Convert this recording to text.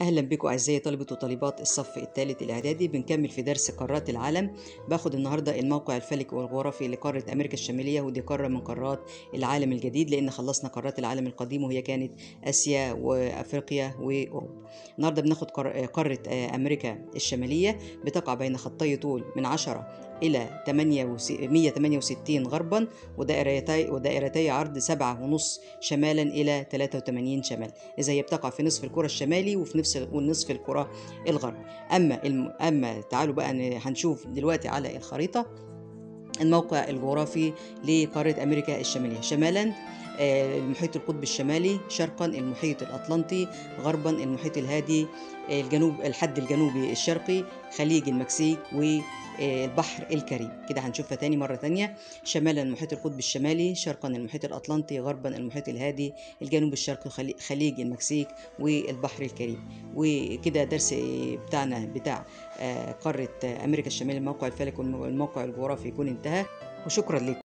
أهلا بكم أعزائي طلبة وطالبات الصف الثالث الإعدادي. بنكمل في درس قارات العالم. باخد النهاردة الموقع الفلكي والجغرافي لقارة أمريكا الشمالية، ودي قارة من قارات العالم الجديد لأن خلصنا قارات العالم القديم وهي كانت آسيا وأفريقيا وأوروبا. النهاردة بناخد قارة أمريكا الشمالية، بتقع بين خطي طول من 10 إلى 168 غربا، ودائرتي عرض 7.5 شمالا إلى 83 شمال. إذا هي بتقع في نصف الكرة الشمالي وفي نصف الكرة الغربي. أما تعالوا بقى هنشوف دلوقتي على الخريطة الموقع الجغرافي لقارة أمريكا الشمالية. شمالا المحيط القطبي الشمالي، شرقا المحيط الأطلنطي، غربا المحيط الهادي، الجنوب الحد الجنوبي الشرقي، خليج المكسيك والبحر الكاريبي. كده هنشوفها تاني مرة تانية. شمالا المحيط القطبي الشمالي، شرقا المحيط الأطلنطي، غربا المحيط الهادي، الجنوب الشرقي خليج المكسيك والبحر الكاريبي. وكده درس بتاعنا بتاع قارة أمريكا الشمالية، الموقع الفلكي والموقع الجغرافي يكون انتهى، وشكرا لكم.